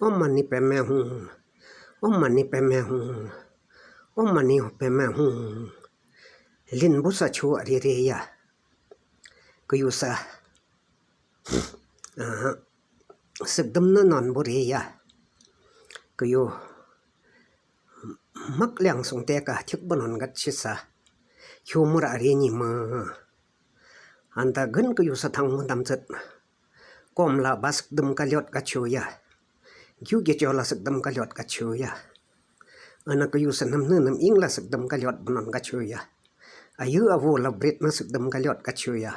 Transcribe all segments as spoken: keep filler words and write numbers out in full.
Om mani padme hum. Om mani padme hum. Om mani padme hum. Lin bu sa chu arere ya. Kuyu sa. Aha. Sikdem na non bu re ya. Kuyu. Mak liang sung te ka thik banon gat shisa. Hiu mura re ni ma. Anda gan kuyu sa thang mu dam zet. Kom la ba sikdem ka liot gat shu ya. Giu ge cho la sikdem ka liot gat shu ya. Ana kuyu sa nam ne nam ing la sikdem ka liot banon gat shu ya. Ayu awu la bret na sikdem ka liot gat shu ya.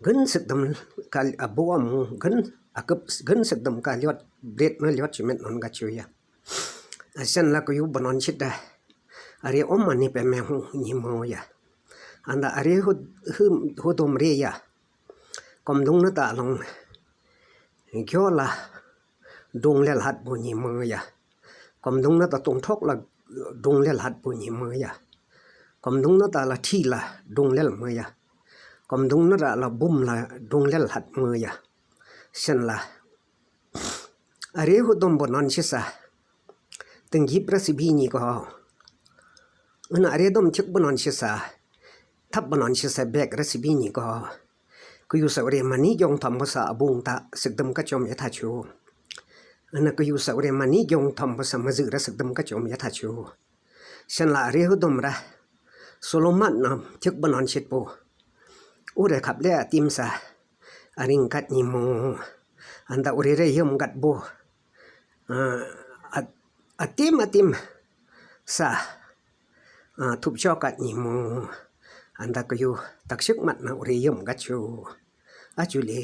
Gan sikdem ka abu amu gan akap gan sikdem ka liot bret na liot shimet non gat shu ya. Asen la kuyu banon shit da. Are om mani padme hum ni mo ya. Anda are hu hu hu dom re ya. Kom dung na ta long. Gyo la dung lel hat bu ni mo ya. Kom dung na ta tung thok la dung lel hat bu ni mo ya. Kom dung na ta la thi la dung lel mo ya. Kom dung na ta la bum la dung lel hat mo ya. Sen la. Are hu dom banon shisa. Teng gip ra sibi ni ko. Ana are dom thik banon shisa. Thap banon shisa bek ra sibi ni ko. Kuyu sa ure mani gyong thom bu sa abung ta sikdem ka chom ya tha chu. Ana kuyu sa ure mani gyong thom bu sa mazu ra sikdem ka chom ya tha chu. Sen la are hu dom ra. Solo mat na thik banon shit bu. Ure khap le atim sa. Aring kat ni mo. Anda ure re yom gat bu. Ah, at-, atim atim sa. Ah, thup cho kat ni mo. Anda kuyu tak shik mat na ure yom gat shu. Achu le.